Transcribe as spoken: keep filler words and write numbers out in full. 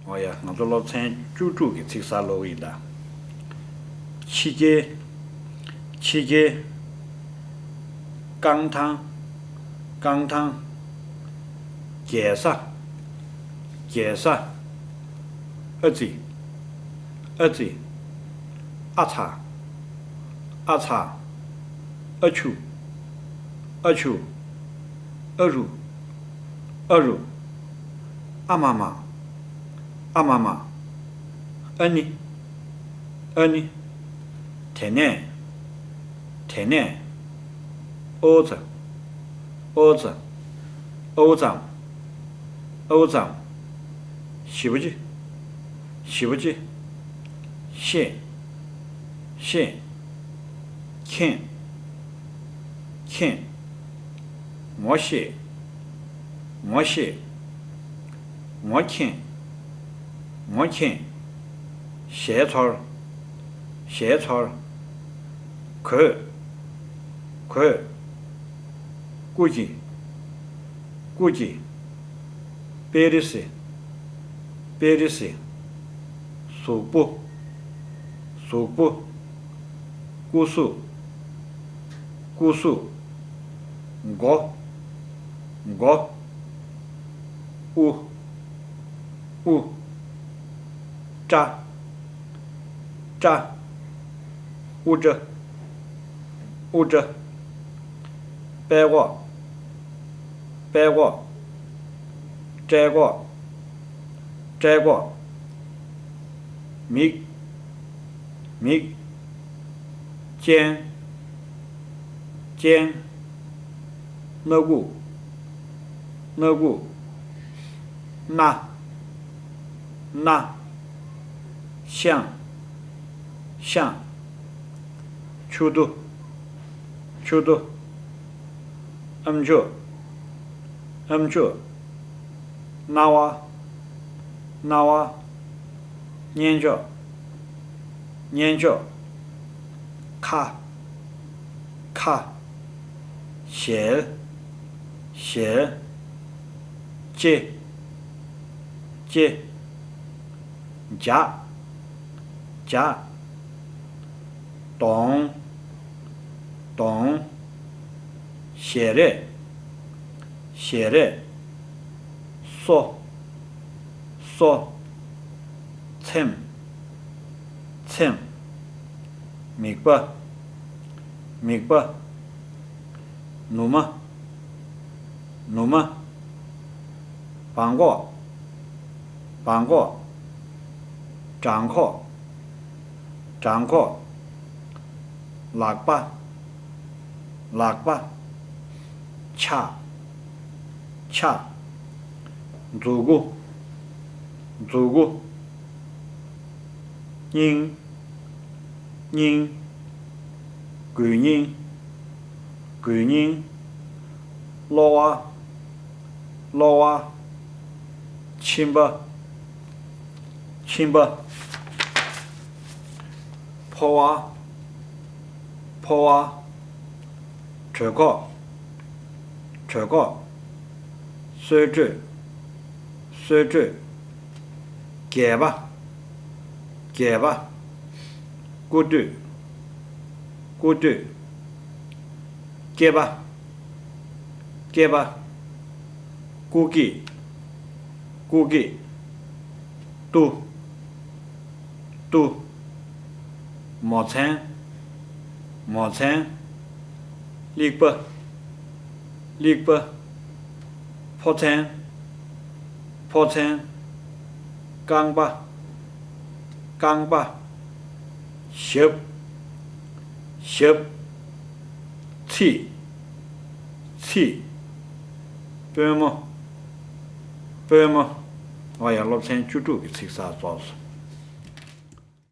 འོ་ཡ། ང་ཚོ་སློབ་ཚན་བཅུ་དྲུག་གི་ཚིག་གསར་ཀློག་གི་ཡིན་ད། ཕྱི་རྒྱལ། ཕྱི་རྒྱལ། རྐང་ཐང་། རྐང་ཐང་། རྒྱལ་ས། རྒྱལ་ས། ཨ་ཙི། ཨ་ཙི། ཨ་ཚ། ཨ་ཚ། ཨ་ཆུ། ཨ་ཆུ། ཨ་རུ། ཨ་རུ། ཨ་མ་མ། ཨ་མ་མ། ཨ་ནི། ཨ་ནི། དེ་ནས། དེ་ནས། ཨོ་ཙ། ཨོ་ཙ། ཨོ་ཙམ། ཨོ་ཙམ། ཞེ་པོ་ཅིག། ཞེ་པོ་ཅིག། ཤེས། ཤེས། མཁྱེན། མཁྱེན། ངོ་ཤེས། ངོ་ཤེས། ངོ་མཁྱེན། ངོ་མཁྱེན། ཞལ་ཚོར། ཞལ་ཚོར། གོས། གོས། སྐུ་མཁྱེན། སྐུ་མཁྱེན། པེ་རི་སི། པེ་རི་སི། གཟུགས་པོ། གཟུགས་པོ། སྐུ་གཟུགས། སྐུ་གཟུགས། མགོ། མགོ། དབུ། དབུ། སྐྲ། སྐྲ། དབུ་སྐྲ། དབུ་སྐྲ། པད་ཀོག། པད་ཀོག། སྐྲད་ཀོག། སྐྲད་ཀོག། མིག། མིག། སྤྱན། སྤྱན། སྣ་ཁུག། སྣ་ཁུག། སྣ། སྣ། ཤངས། ཤངས། མཆུ་ཏོ། མཆུ་ཏོ། ཨ་མཆོག། ཨ་མཆོག། རྣ་བ། རྣ་བ། སྙན་ལྕོག། སྙན་ལྕོག། ཁ། ཁ། ཞལ། ཞལ། ལྕེ། ལྕེ། ལྗགས། ལྗགས། གདོང་། གདོང་། ཞལ་རས། ཞལ་རས། སོ། སོ། ཚེམས། ཚེམས། མིད་པ། མིད་པ། ནུ་མ། ནུ་མ། བྲང་ཁོག། བྲང་ཁོག། བྲང་ཁོག། བྲང་ཁོག། ལག་པ། ལག་པ། ཕྱག། ཕྱག། མཛུ་གུ། མཛུ་གུ། སྙིང་། སྙིང་། དགུ་སྙིང་། དགུ་སྙིང་། གློ་བ། གློ་བ། མཆིན་པ། མཆིན་པ། ཕོ་བ། ཕོ་བ། གྲོད་ཁོག། གྲོད་ཁོག། གསོལ་དཀྲོས། གསོལ་དཀྲོས། སྒལ་པ། སྒལ་པ། སྐུ་དུད། སྐུ་དུད། སྐེད་པ། སྐེད་པ། སྐུ་སྐེད། སྐུ་སྐེད། ཏུ། ཏུ། མོ་མཚན། མོ་མཚན། རླིག་པ། རླིག་པ། ཕོ་མཚན། ཕོ་མཚན། རྐང་པ། རྐང་པ། ཞབས། ཞབས། ཚིགས། ཚིགས། པུས་མོ། པུས་མོ། འོ་ཡ། སློབ་ཚན་བཅུ་དྲུག་གི་ཚིག་གསར་རྫོགས་སོང་།